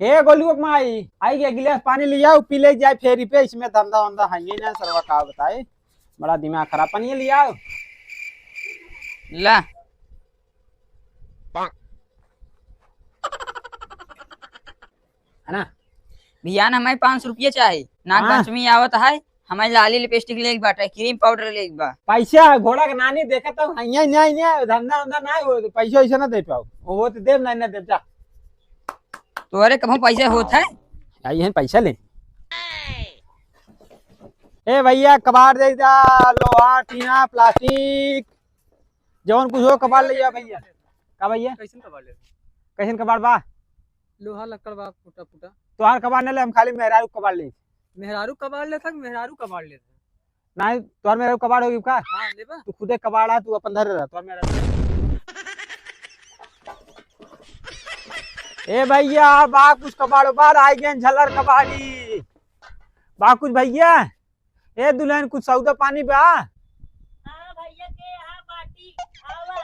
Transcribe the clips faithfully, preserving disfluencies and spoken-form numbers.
हे गोलुआ के माई, आई के गिलास पानी लियाओ, पी ले जाए फेरी पे, इसमें धंधा वंधा है ही ना सरवा, का बताए, बड़ा दिमाग खराब, पानी लियाओ। ला। है ना? भैया ना, हमें पाँच सौ रुपया चाही, नाग हाँ। पंचमी आवत है, हमें लाली लिपस्टिक लेके बाटे, क्रीम पाउडर लेके बा। पैसा है, घोड़ा के नानी देखत हूँ, हियाँ, हियाँ, हियाँ, धंधा वंधा ना हो, पैसा वैसा ना दे पाओ, वो तो देव नहीं, ना देव, जा। तोहरे कबहूँ पैसा होत है? आई है पैसा ले। ए भैया, कबाड़ दे दा, लोहा, टीना, प्लास्टिक, जवन कुछ हो, कबाड़ ले जा भैया। का भैया? कैसन कबाड़ ले? कैसन कबाड़ बा? लोहा लक्कड़ बा, फूटा फूटा। तोहार कबाड़ न ले, हम खाली मेहरारू कबाड़ ले। मेहरारू कबाड़ ले था, मेहरारू कबाड़ ले था। नहीं, तोहार मेहरारू कबाड़ होगी का? हाँ, लेबा। तू खुदे कबाड़ है, तू अपन धरे रह, तोहार मेहरारू। ए भैया, बा कुछ कबाड़ बाड़, आई गए झलर कबाड़ी। बा कुछ भैया। ए दुल्हन, कुछ सौदा पानी बा? हाँ भैया, के यहाँ बाटी आवा।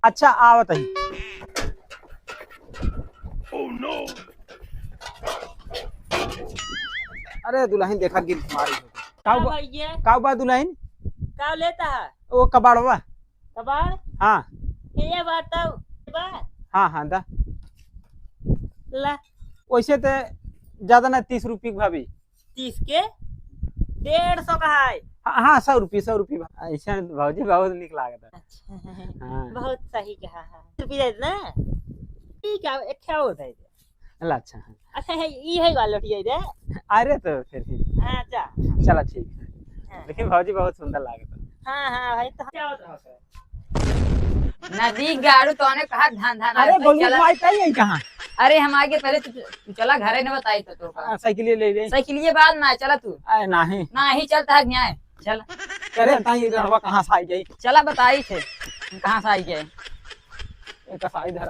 अच्छा, आवत ही। अरे दुल्हन, देखा गिर मारी। का हाँ बा-, भैया। का बा दुल्हन? का लेता है? वो कबाड़वा। कबाड़? हाँ। ये बात तो बा। हाँ, हाँ, दा। ला। वैसे तो ज्यादा ना, तीस रुपये की भाभी। तीस के? डेढ़ सौ का है। हाँ, हाँ, सौ रुपये, सौ रुपये भा-, ऐसा भौजी बहुत निक लागत है। अच्छा। हाँ। बहुत सही कहा है। रुपये दे ना। ठीक है, एक ठे और दे दे। अल्लाह, अच्छा, हाँ। अच्छा है, ई है वाला लौटिया दे। अरे तो फिर भी। हाँ, जा। चला ठीक है। हाँ। लेकिन भौजी बहुत सुंदर लागत है। हाँ, हाँ, भाई, तो क्या होता है? नदी गाड़ू तोने कहा धान धान अरे, आवे, गोलू चला। भाई, कहीं है कहाँ? अरे, हम आगे पहले तू, तू चला घरे न बताई तो, तो का। हाँ, साइकिल ले ले। साइकिल ये बाद में, चला तू। अरे, नहीं। नहीं, चलता है न्याय, चल। अरे, ताई, रहवा कहाँ से आई गई? चला बताई थे, कहाँ से आई गए? ए, कसाई धर।